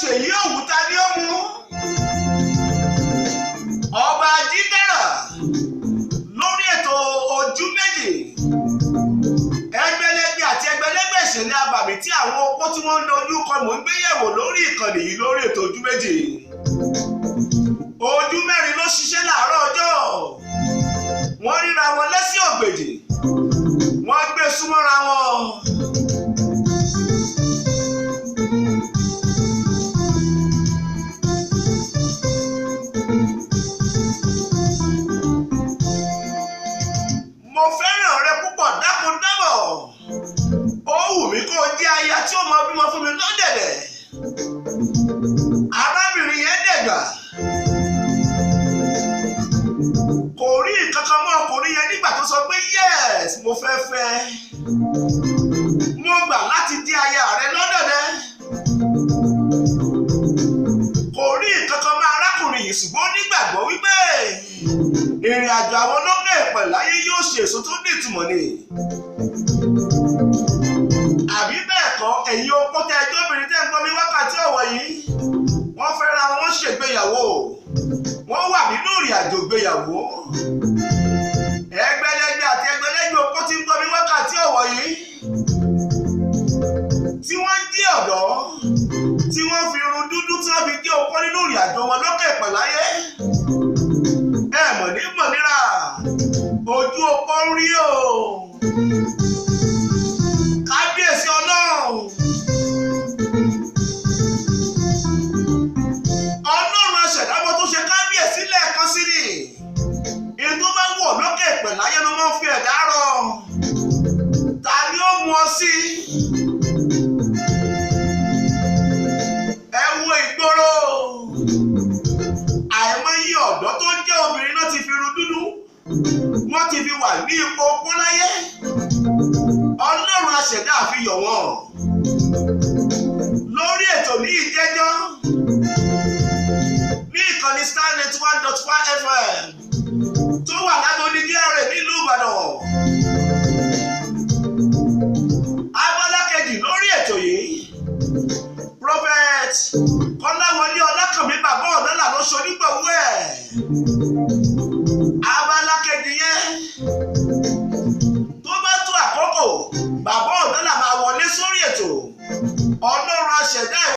Ṣèyí òwúta ni ó mú ọba Jídára lórí ètò Ojú Méjì. Ẹgbẹ̀lẹ́gbẹ̀ àti ẹgbẹ̀lẹ́gbẹ̀ ìṣẹ̀lẹ̀ abàmì tí àwọn opó tí wọ́n ń dojú kọ mò ń gbé yẹ̀wò lórí ìkànnì yìí lórí ètò Ojú Méjì. Ojú mẹ́rin ló ṣiṣẹ́ láàárọ̀ ọjọ́, wọ́n ríra wọn lẹ́sìn ògbèjì, wọ́n gbé súnmọ́ra wọn. Mo fẹ́ràn rẹ púpọ̀, dákun dábọ̀, ó wù mí kó o jẹ́ aya tí ó máa bímọ fún mi lọ́dẹ̀dẹ̀. Arábìnrin yẹn dẹ̀gbà, kò rí nǹkan kan mọ́ ọkùnrin yẹn nígbà tó sọ pé yes, mo fẹ́ fẹ́, mo gbà láti jẹ́ aya rẹ lọ́dẹ̀dẹ̀. Kò rí nǹkan kan mọ́ arákùnrin yìí, ṣùgbọ́n ó nígbàgbọ́ wípé ìrìn àjò àwọn olókè pẹ̀láyé yóò ṣe èso tó ní ìtumọ̀ ni. Àbí bẹ́ẹ̀ kọ́, ẹ̀yin opó tẹ́ ẹjọ́ obìnrin tẹ́ ń gbọ́ mi wákàtí ọ̀wọ̀ yìí, wọ́n fẹ́ra wọn, wọ́n ṣègbéyàwó, wọ́n wà nínú ìrìn àjò ìgbéyàwó. Ẹgbẹ̀lẹ́gbẹ̀ àti ẹgbẹ̀lẹ́gbẹ̀ opó tí ń gbọ́ mi wákàtí ọ̀wọ̀ yìí, tí wọ́n jẹ́ ọ̀dọ́, tí wọ́n fi irun dúdú tí wọ́n fi jẹ́ opó nínú ìrìn àjò wọn lókè pẹ̀láyé, ẹ mọ̀ ní mọ̀ níra, ojú opó ń rí o. Kábíyèsí Ọlọ́run, Ọlọ́run aṣẹ̀dámọ́ tó ṣe kábíyèsí lẹ́ẹ̀kan sí ni. Èyí tó bá wọ̀ lókè pẹ̀láyé ló máa ń fi ẹ̀dá rọ. Ta ni ó mú ọ sí? Ẹ wo ìgboro, àìmọye ọ̀dọ́ tó ń jẹ́ obìnrin náà ti fi irun dúdú, wọ́n ti fi wà ní ipò opó láyé. Ọlọ́run aṣẹ̀dá àfihàn wọn.